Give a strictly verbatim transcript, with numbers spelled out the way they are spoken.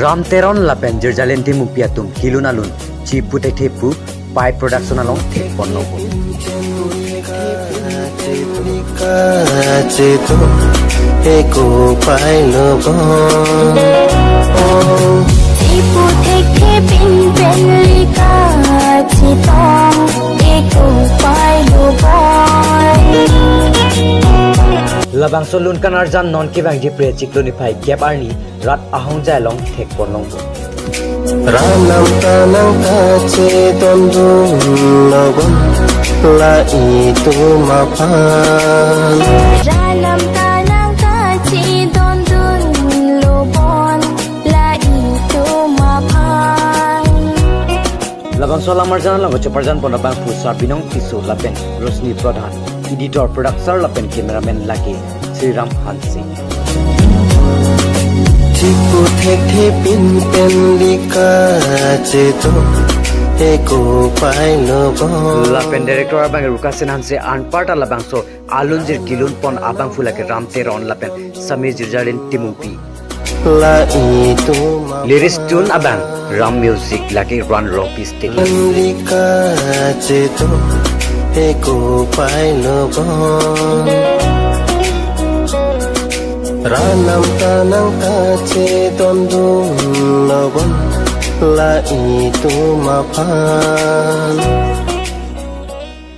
Ram Teron lapen Jirjalen Timungpi atum kelun alun Chipu Thekthe pu Pi Production along thekpon longpo. Eko pailo bon. Chipu Thekthe pin pen lika chetong, eko pailo bon. Labangso lun kanarjan non kevangji Phre chiklo niphai kep arni rat ahongjai along thekpon longpo. Rat nam ta nangkachedondunlo bon la itum aphan. Rat nam ta nangkachedondunlo bon la itum aphan. Labangso alamarjan along kacheparjan pon abangphu Sarbinong Tisso lapen Rosni Pradhan, editor, producer lapen cameraman lake Sriram Hanse. Chipu Thekthe pin pen lika chetong, eko pailo bon. Lapen director abang Rukasen Hanse anparta labangso alunjir kelun pon abangphu lake Ram Teron lapen Samir Jirjalen Timungpi. La itum aphan. Lyrics tune abang Ram Music lake Ran Rongpi Studio. Lika chetong, eko pailo bon. Rat nam ta nangkachedondunlo bon la itum aphan.